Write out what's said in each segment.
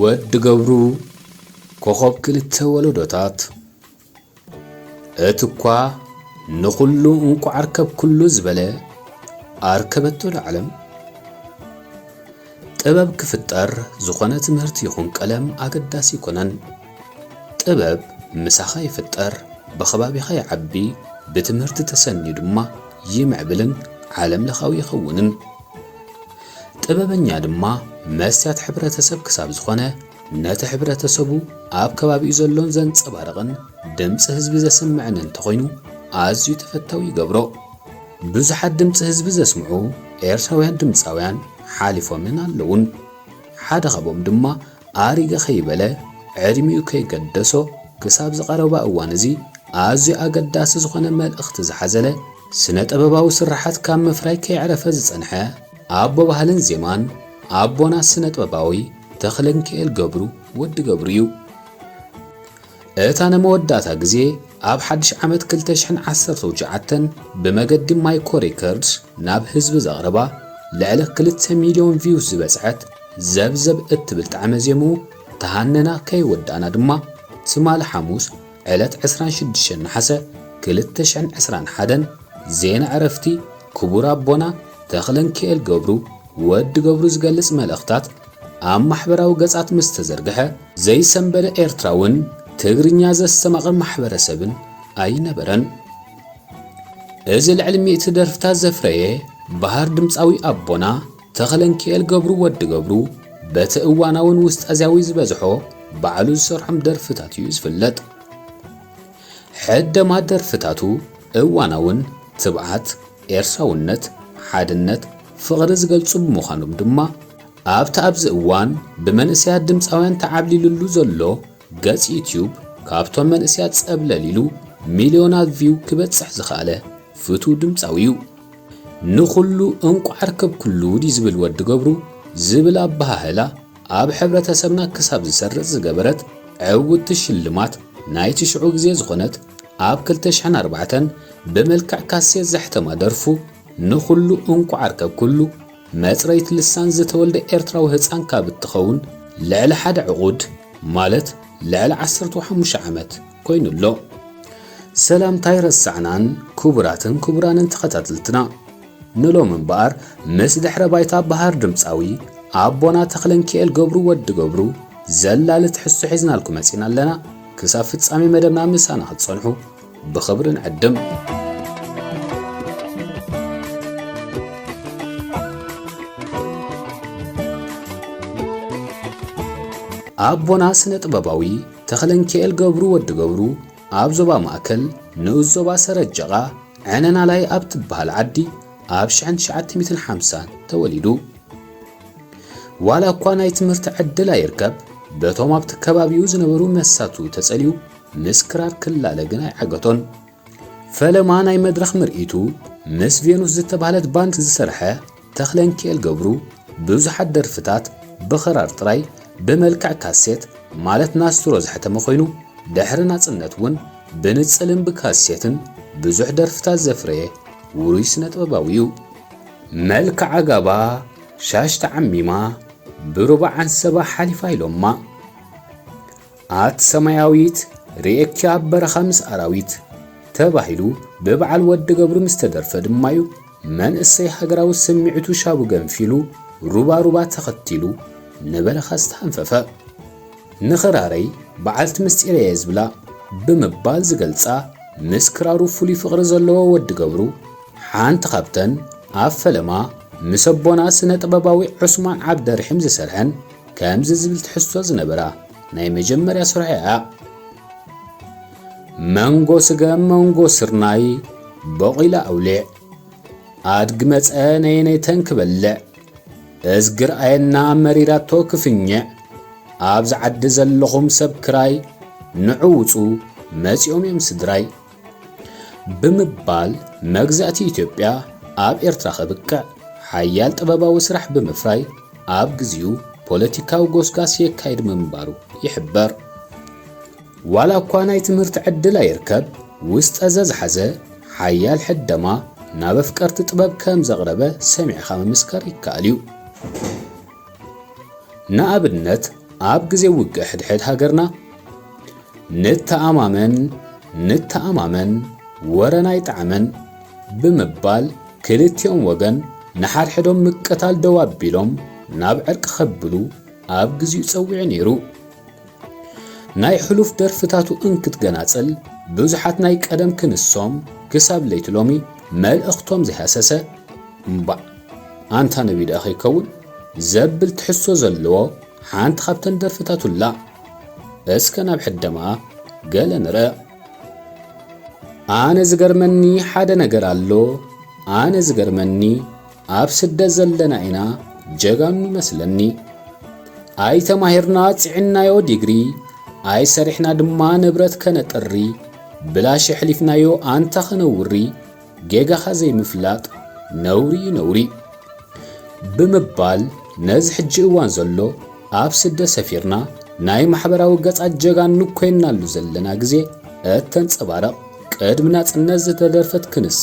ወዲ ገብሩ ኮኾብ ክልተ ወለዶታት፣ እቲ እኳ ንኹሉ እንቋዕ ኣርከብ ኩሉ ዝበለ ኣርከበቶ ለዓለም። ጥበብ ክፍጠር ዝኾነ ትምህርቲ ይኹን ቀለም ኣገዳሲ ኣይኮነን። ጥበብ ምሳኻ ይፍጠር፣ ብኸባቢኻ ይዓቢ፣ ብትምህርቲ ተሰንዩ ድማ ይምዕብልን ዓለም ለኻዊ ይኸውንን። ጥበበኛ ድማ መስትያት ሕብረተሰብ ክሳብ ዝኾነ፣ ነቲ ሕብረተሰቡ ኣብ ከባቢኡ ዘሎን ዘንጸባርቕን ድምጺ ህዝቢ ዘስምዕን እንተኾይኑ ኣዝዩ ተፈታዊ ይገብሮ። ብዙሓት ድምጺ ህዝቢ ዘስምዑ ኤርትራውያን ድምጻውያን ሓሊፎምን ኣለዉን። ሓደ ካብኦም ድማ ኣሪገ ከይበለ ዕድሚኡ ከይገደሶ ክሳብ ዝቐረባ እዋን እዚ ኣዝዩ ኣገዳሲ ዝኾነ መልእኽቲ ዝሓዘለ ስነ ጥበባዊ ስርሓት ካብ ምፍራይ ከየዕረፈ ዝጸንሐ ኣቦ ባህልን ዜማን ኣቦና ስነ ጥበባዊ ተኽለንኪኤል ገብሩ ወዲ ገብሩ እዩ። እታ ንመወዳእታ ግዜ ኣብ ሓድሽ ዓመት ክልተ ሽሕን ዓሰርተ ትሽዓተን ብመገዲ ማይኮ ሬከርድስ ናብ ህዝቢ ዘቕረባ ልዕሊ ክልተ ሚልዮን ቪውስ ዝበጽሐት ዘብዘብ እትብል ጣዕመ ዜምኡ ተሃነና ከይወዳእና ድማ ትማሊ ሓሙስ ዕለት ዕስራን ሽዱሽተን ነሓሰ ክልተ ሽሕን ዕስራን ሓደን ዜና ዕረፍቲ ክቡር ኣቦና ተኽለንኪኤል ገብሩ ወዲ ገብሩ ዝገልጽ መልእኽታት ኣብ ማሕበራዊ ገጻት ምስ ተዘርግሐ፣ ዘይሰንበደ ኤርትራውን ትግርኛ ዘስተማቕር ማሕበረሰብን ኣይነበረን። እዚ ልዕሊ ሚእቲ ደርፍታት ዘፍረየ በሃር ድምጻዊ ኣቦና ተኽለንኪኤል ገብሩ ወዲ ገብሩ፣ በቲ እዋናውን ውስጣዝያዊ ዝበዝሖ ባዕሉ ዝሰርሖም ደርፍታት እዩ ዝፍለጥ። ሕደማ ደርፍታቱ እዋናውን ትብዓት፣ ኤርትራውነት፣ ሓድነት፣ ፍቕሪ ዝገልጹ ብምዃኖም ድማ፣ ኣብቲ ኣብዚ እዋን ብመንእሰያት ድምጻውያን ተዓብሊሉሉ ዘሎ ገጽ ዩትዩብ፣ ካብቶም መንእሰያት ጸብለል ኢሉ ሚልዮናት ቪው ክበጽሕ ዝኸኣለ ፍቱው ድምጻዊ እዩ። ንኹሉ እንቋዕ ኣርከብኩሉ ድዩ ዝብል ወዲ ገብሩ ዝብል ኣበሃህላ፣ ኣብ ሕብረተሰብና ክሳብ ዝሰርጽ ዝገበረት ዕውትቲ ሽልማት ናይቲ ሽዑ ግዜ ዝኾነት፣ ኣብ ክልተ ሽሕን ኣርባዕተን ብመልክዕ ካሴት ዘሕተማ ደርፉ፣ ንኹሉ እንቋዕ ኣርከብኩሉ፣ መጽረይት ልሳን ዝተወልደ ኤርትራዊ ህጻን ካብ እትኸውን ልዕሊ ሓደ ዕቑድ፣ ማለት ልዕሊ ዓሰርተ ሓሙሽተ ዓመት ኮይኑ ኣሎ። ሰላምታ ኣይረሳዕናን ክቡራትን ክቡራንን ተኸታተልትና። ንሎሚ እምበኣር ምስ ድሕረ ባይታ በሃር ድምጻዊ ኣቦና ተኽለንኪኤል ገብሩ ወዲ ገብሩ ዘላሊ ትሕዝቶ ሒዝናልኩም መጺና ኣለና። ክሳብ ፍጻሜ መደብና ምሳና ክትጸንሑ ብኽብሪ ንዕድም። ኣቦና ስነ ጥበባዊ ተኽለንኪኤል ገብሩ ወዲ ገብሩ ኣብ ዞባ ማእከል ንኡስ ዞባ ሰረጀቓ ዕነናላይ ኣብ ትበሃል ዓዲ ኣብ ሽሕን ትሽዓተ ሚእትን ሓምሳን ተወሊዱ። ዋላ እኳ ናይ ትምህርቲ ዕድል ኣይርከብ፣ በቶም ኣብቲ ከባቢኡ ዝነበሩ መሳቱ ተጸልዩ ምስ ክራር ክላለ ግን ኣይዓገቶን። ፈለማ ናይ መድረኽ ምርኢቱ ምስ ቬኑስ ዝተባህለት ባንድ ዝሰርሐ ተኽለንኪኤል ገብሩ ብዙሓት ደርፍታት ብኽራር ጥራይ ብመልክዕ ካሴት ማለት ናስትሮ ዘሕተመ ኮይኑ፣ ድሕሪ ናጽነት እውን ብንጽልን ብካሴትን ብዙሕ ደርፍታት ዘፍረየ ውሩይ ስነ ጥበባዊ እዩ። መልክዓ ጋባ ሻሽ ተዓሚማ ብሩባ ዓንሰባ ሓሊፋ ኢሎማ። ኣት ሰማያዊት ርእየኪ ኣብ በረኻ ምስ ኣራዊት ተባሂሉ ብበዓል ወዲ ገብሩ ምስ ተደርፈ ድማ እዩ መንእሰይ ሃገራዊ ስምዒቱ ሻቡ ገንፊሉ ሩባ ሩባ ተኸቲሉ ንበረኻ ዝተሃንፈፈ። ንኽራረይ በዓልቲ ምስጢረየ ዝብላ ብምባል ዝገልጻ ምስ ክራሩ ፍሉይ ፍቕሪ ዘለዎ ወዲ ገብሩ ሓንቲ ካብተን ኣብ ፈለማ ምስ ኣቦና ስነ ጥበባዊ ዑስማን ዓብደርሒም ዝሰርሐን ከምዚ ዝብል ትሕዝቶ ዝነበራ ናይ መጀመርያ ስርሑ እያ። መንጎ ስገም መንጎ ስርናይ በቒላ ኣውሊዕ ኣድጊ መጸ ነየነይተን ክበልዕ እዝግር ኣየና መሪራቶ ክፍኝዕ ኣብዚ ዓዲ ዘለኹም ሰብ ክራይ ንዑ ውጹ መጺኦም እዮም ስድራይ ብምባል መግዛእቲ ኢትዮጵያ ኣብ ኤርትራ ከብቅዕ ሓያል ጥበባዊ ስራሕ ብምፍራይ ኣብ ግዚኡ ፖለቲካዊ ጎስጋስ የካይድ ምንባሩ ይሕበር። ዋላ እኳ ናይ ትምህርቲ ዕድል ኣይርከብ፣ ውስጠ ዘዝሓዘ ሓያል ሕደማ ናብ ኣፍቀርቲ ጥበብ ከም ዘቕረበ ሰሚዕኻ ምምስካር ይከኣል እዩ። ንኣብነት፣ ኣብ ግዜ ውግእ ሕድሕድ ሃገርና፣ "ንተኣማመን፣ ንተኣማመን፣ ወረና ኣይጠዓመን" ብምባል፣ ክልቲኦም ወገን ንሓድሕዶም ምቅታል ደው ኣቢሎም ናብ ዕርቂ ከብሉ ኣብ ግዜኡ ጸዊዑ ነይሩ። ናይ ሕሉፍ ደርፍታቱ እንክትገናጽል፣ ብዙሓት ናይ ቀደም ክንሶም ክሳብ ለይቲ ሎሚ መልእኽቶም ዘይሃሰሰ፣ "እምባእ፣ ኣንታ ነቢይ ደኣ ከይከውን?" ዘብል ትሕዝቶ ዘለዎ ሓንቲ ካብተን ደርፍታቱላ። እስከ ናብ ሕደማ ገለ ንርእ። ኣነ ዝገርመኒ ሓደ ነገር ኣሎ፣ ኣነ ዝገርመኒ፣ ኣብ ስደት ዘለና ኢና ጀጋኑ ይመስለኒ። ኣይተማሂርና ጽዒናዮ ዲግሪ፣ ኣይሰሪሕና ድማ ንብረት ከነጥሪ፣ ብላሽ ኣሕሊፍናዮ ኣንታ ከነውሪ፣ ጌጋኻ ዘይምፍላጥ ነውሪ እዩ ነውሪ። ብምባል ነዚ ሕጂ እዋን ዘሎ ኣብ ስደት ሰፊርና ናይ ማሕበራዊ ገጻት ጀጋኑ ኮይንናሉ ዘለና ግዜ እተንጸባርቕ ቅድሚ ናጽነት ዝተደርፈት ክንሳ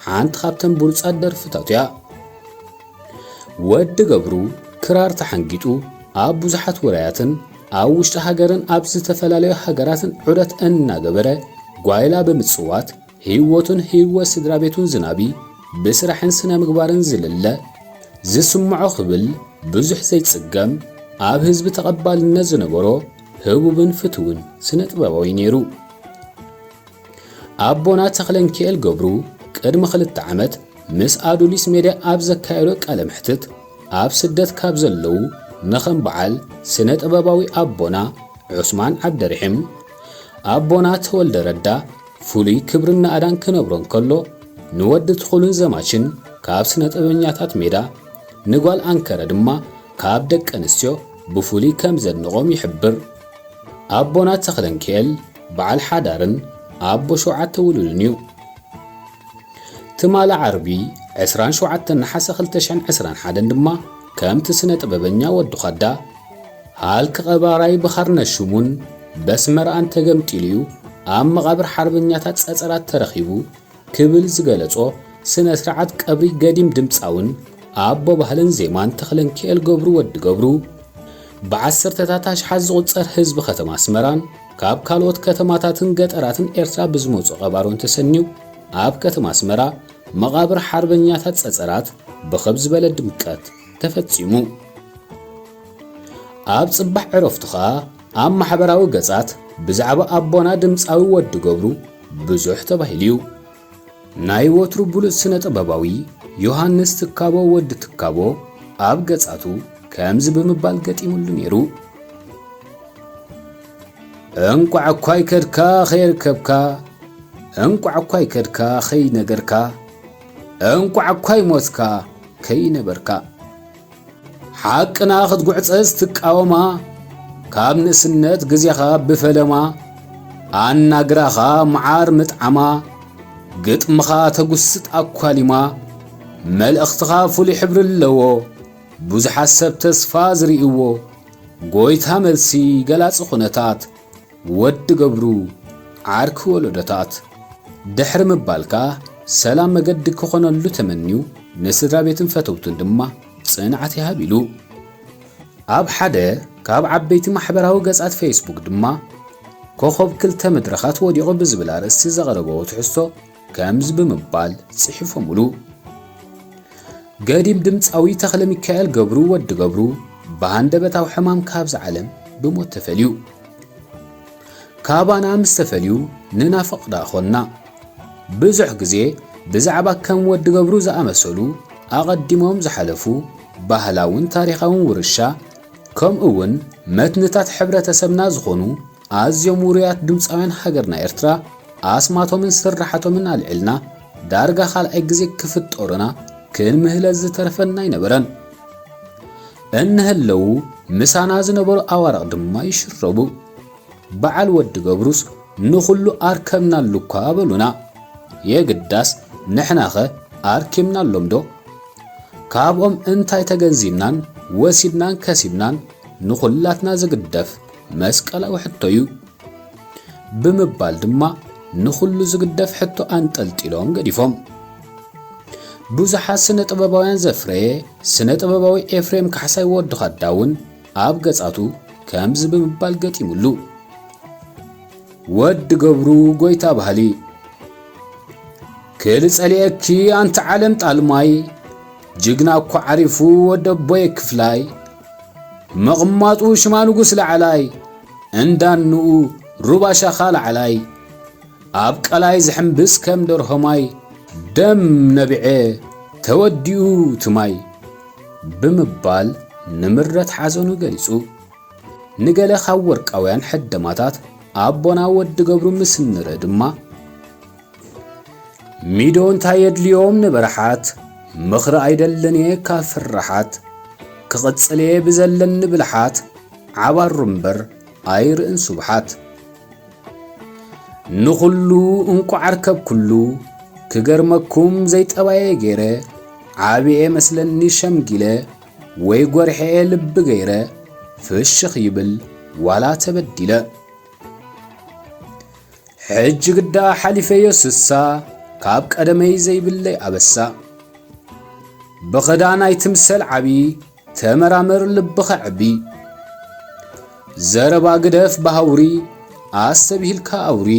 ሓንቲ ካብተን ብሉጻት ደርፍታቱ እያ። ወዲ ገብሩ ክራር ተሓንጊጡ ኣብ ብዙሓት ውራያትን ኣብ ውሽጢ ሃገርን ኣብ ዝተፈላለዩ ሃገራትን ዑደት እናገበረ ጓይላ ብምጽዋት ህይወቱን ህይወት ስድራ ቤቱን ዝናቢ ብስራሕን ስነ ምግባርን ዝልለ ዝስምዖ ክብል ብዙሕ ዘይጽገም ኣብ ህዝቢ ተቐባልነት ዝነበሮ ህቡብን ፍትውን ስነ ጥበባዊ ነይሩ። ኣቦና ተኽለንኪኤል ገብሩ ቅድሚ ክልተ ዓመት ምስ ኣዱሊስ ሜድያ ኣብ ዘካየዶ ቃለ መሕትት፣ ኣብ ስደት ካብ ዘለዉ ንኸም በዓል ስነ ጥበባዊ ኣቦና ዑስማን ዓብደርሒም፣ ኣቦና ተወልደ ረዳ ፍሉይ ክብርን ናእዳን ክነብሮ እንከሎ፣ ንወዲ ትኹልን ዘማችን ካብ ስነ ጥበበኛታት ሜዳ፣ ንጓል ኣንከረ ድማ ካብ ደቂ ኣንስትዮ ብፍሉይ ከም ዘድንቖም ይሕብር። ኣቦና ተኽለንኪኤል በዓል ሓዳርን ኣቦ ሸውዓተ ውሉድን እዩ። ትማሊ ዓርቢ ዕስራን ሸውዓተን ነሓሰ ክልተ ሽሕን ዕስራን ሓደን ድማ ከምቲ ስነ ጥበበኛ ወዲ ዃዳ፣ "ሃልኪ ቀባራይ ብኻርነት ሽሙን በስመራኣን ተገምጢሉ እዩ ኣብ መቓብር ሓርበኛታት ጸጸራት ተረኺቡ" ክብል ዝገለጾ ስነ ስርዓት ቀብሪ ገዲም ድምጻውን ኣቦ ባህልን ዜማን ተኽለንኪኤል ገብሩ ወዲ ገብሩ፣ ብዓሰርተታት ኣሽሓት ዝቑጸር ህዝቢ ከተማ ኣስመራን ካብ ካልኦት ከተማታትን ገጠራትን ኤርትራ ብዝመጹ ቀባሮን ተሰንዩ ኣብ ከተማ ኣስመራ መቓብር ሓርበኛታት ጸጸራት ብኽብ ዝበለ ድምቀት ተፈጺሙ። ኣብ ጽባሕ ዕረፍቱ ኸኣ ኣብ ማሕበራዊ ገጻት ብዛዕባ ኣቦና ድምጻዊ ወዲ ገብሩ ብዙሕ ተባሂሉ እዩ። ናይ ወትሩ ብሉጽ ስነ ጥበባዊ ዮሃንስ ትካቦ ወዲ ትካቦ ኣብ ገጻቱ ከምዚ ብምባል ገጢሙሉ ነይሩ። "እንቋዕ እኳ ኣይከድካ ኸየርከብካ፣ እንቋዕ እኳ ኣይከድካ ኸይነገርካ፣ እንቋዕ እኳ ኣይሞትካ ከይነበርካ። ሓቅና ክትጉዕጸዝ ትቃወማ፣ ካብ ንእስነት ግዜኻ ብፈለማ፣ ኣናግራኻ መዓር ምጥዓማ፣ ግጥምኻ ተጉስጥ ኣኳሊማ፣ መልእኽትኻ ፍሉይ ሕብሪ ኣለዎ፣ ብዙሓት ሰብ ተስፋ ዝርእይዎ፣ ጎይታ መልሲ ገላጺ ኩነታት፣ ወዲ ገብሩ ዓርኪ ወለዶታት" ድሕሪ ምባል ከኣ ሰላም መገዲ ክኾነሉ ተመንዩ ንስድራ ቤትን ፈተውቱን ድማ ጽንዓት ይሃብ ኢሉ። ኣብ ሓደ ካብ ዓበይቲ ማሕበራዊ ገጻት ፌስቡክ ድማ ኮኾብ ክልተ መድረኻት ወዲቑ ብዝብል ኣርእስቲ ዘቕረበዎ ትሕዝቶ ከምዚ ብምባል ጽሒፎምሉ። ገዲም ድምጻዊ ተኽለ ሚካኤል ገብሩ ወዲ ገብሩ ብሃንደበታዊ ሕማም ካብዚ ዓለም ብሞት ተፈልዩ። ካባና ምስ ተፈልዩ ንናፍቕ ደኣ ኾንና። ብዙሕ ግዜ ብዛዕባ ከም ወዲ ገብሩ ዝኣመሰሉ ኣቐዲሞም ዝሓለፉ ባህላውን ታሪኻውን ውርሻ፣ ከምኡ እውን መትንታት ሕብረተሰብና ዝኾኑ ኣዝዮም ውሩያት ድምጻውያን ሃገርና ኤርትራ፣ ኣስማቶምን ስርሓቶምን ኣልዒልና ዳርጋ ካልኣይ ግዜ ክፍጠሩና ክንምህለል ዝተረፈና ኣይነበረን። እንህለዉ ምሳና ዝነበሩ ኣዋርቕ ድማ ይሽረቡ። በዓል ወዲ ገብሩስ ንኹሉ ኣርከብናሉ እኳ በሉና። የግዳስ ንሕናኸ ኣርኪብናሎም ዶ? ካብኦም እንታይ ተገንዚብናን ወሲድናን ከሲብናን ንኹላትና ዝግደፍ መስቀላዊ ሕቶ እዩ። ብምባል ድማ ንኹሉ ዝግደፍ ሕቶ ኣንጠልጢሎም ገዲፎም። ብዙሓት ስነ ጥበባውያን ዘፍረየ ስነ ጥበባዊ ኤፍሬም ካሕሳይ ወዲ ኻዳ እውን ኣብ ገጻቱ ከምዚ ብምባል ገጢሙሉ። ወዲ ገብሩ ጎይታ ባህሊ። ክልጸልየኪ ኣንቲ ዓለም ጣልማይ፣ ጅግና እኮ ዓሪፉ ወደቦየ ክፍላይ። ምቕማጡ ሽማ ንጉስ ላዕላይ፣ እንዳንኡ ሩባ ሻኻ ላዕላይ። ኣብ ቀላይ ዝሕምብስ ከም ደርሆማይ፣ ደም ነቢዐ ተወዲኡ ትማይ ብምባል ንምረት ሓዘኑ ገሊጹ። ንገለ ካብ ወርቃውያን ሕደማታት ኣቦና ወዲ ገብሩ ምስ ንርኢ ድማ፣ ሚዶ እንታይ የድልዮም ንበረሓት፣ ምኽሪ ኣይደልን እየ ካብ ፍርሓት፣ ክቕጽል እየ ብዘለኒ ብልሓት፣ ዓባሩ እምበር ኣይርእን ስብሓት። ንኹሉ እንቋዕ ኣርከብኩሉ፣ ክገርመኩም ዘይጠባየ ገይረ፣ ዓብየ መስለኒ ሸምጊለ፣ ወይ ጎርሐ ልቢ ገይረ፣ ፍሽኽ ይብል ዋላ ተበዲለ። ሕጂ ግዳ ሓሊፈዮ ስሳ፣ ካብ ቀደመይ ዘይብለይ ኣበሳ። ብኽዳን ኣይትምሰል ዓቢ፣ ተመራመር ልብኻ ዕቢ። ዘረባ ግደፍ ብሃውሪ፣ ኣስተብሂልካ ኣውሪ።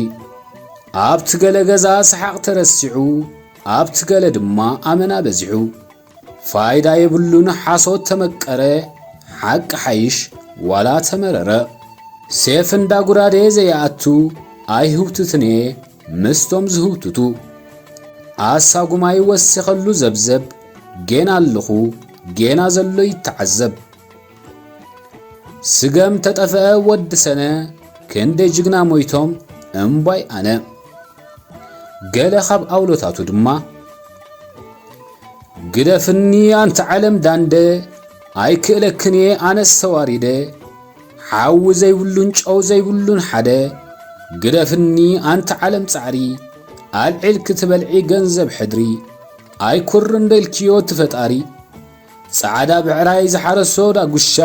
ኣብቲ ገለ ገዛ ሰሓቕ ተረሲዑ፣ ኣብቲ ገለ ድማ ኣመና በዚሑ። ፋይዳ የብሉን ሓሶት ተመቀረ፣ ሓቂ ሓይሽ ዋላ ተመረረ። ሴፍ እንዳ ጉራዴ ዘይኣቱ ኣይህውትትን እየ ምስቶም ዝህውትቱ። ኣሳጉማይ ወሲኸሉ ዘብዘብ፣ ጌና ኣለኹ ጌና ዘሎ ይተዓዘብ። ስገም ተጠፍአ ወዲ ሰነ፣ ክንደይ ጅግና ሞይቶም እምባይ ኣነ። ገለ ካብ ኣውሎታቱ ድማ፣ ግደፍኒ ኣንቲ ዓለም ዳንደ፣ ኣይክእለክን እየ ኣነስ ተዋሪደ። ሓዊ ዘይብሉን ጨው ዘይብሉን ሓደ፣ ግደፍኒ ኣንቲ ዓለም ጻዕሪ፣ ኣልዒልኪ ትበልዒ ገንዘብ ሕድሪ። ኣይኩርን ደልክዮ እቲ ፈጣሪ፣ ጻዕዳ ብዕራይ ዝሓረሶ ዳጉሻ፣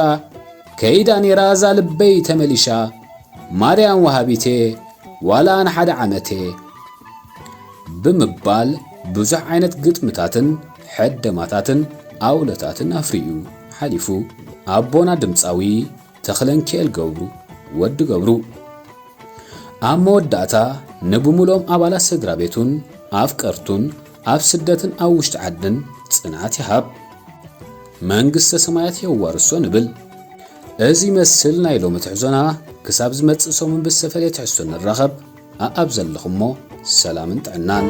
ከይዳ ኔራ እዛ ልበይ ተመሊሻ። ማርያም ወሃቢቴ ዋላ ንሓደ ዓመቴ ብምባል ብዙሕ ዓይነት ግጥምታትን ሕደማታትን ኣውሎታትን ኣፍሪዩ ሓሊፉ። ኣቦና ድምጻዊ ተኽለንኪኤል ገብሩ፣ ወዲ ገብሩ። ኣብ መወዳእታ ንብሙሎም ኣባላት ስድራ ቤቱን ኣፍቀርቱን ኣብ ስደትን ኣብ ውሽጢ ዓድን ጽንዓት ይሃብ፣ መንግስተ ሰማያት የዋርሶ ንብል። እዚ ይመስል ናይ ሎሚ ትሕዞና። ክሳብ ዝመጽእ ሰሙን ብዝተፈለየ ትሕዝቶ ንራኸብ። ኣኣብ ዘለኹሞ ሰላምን ጥዕናን።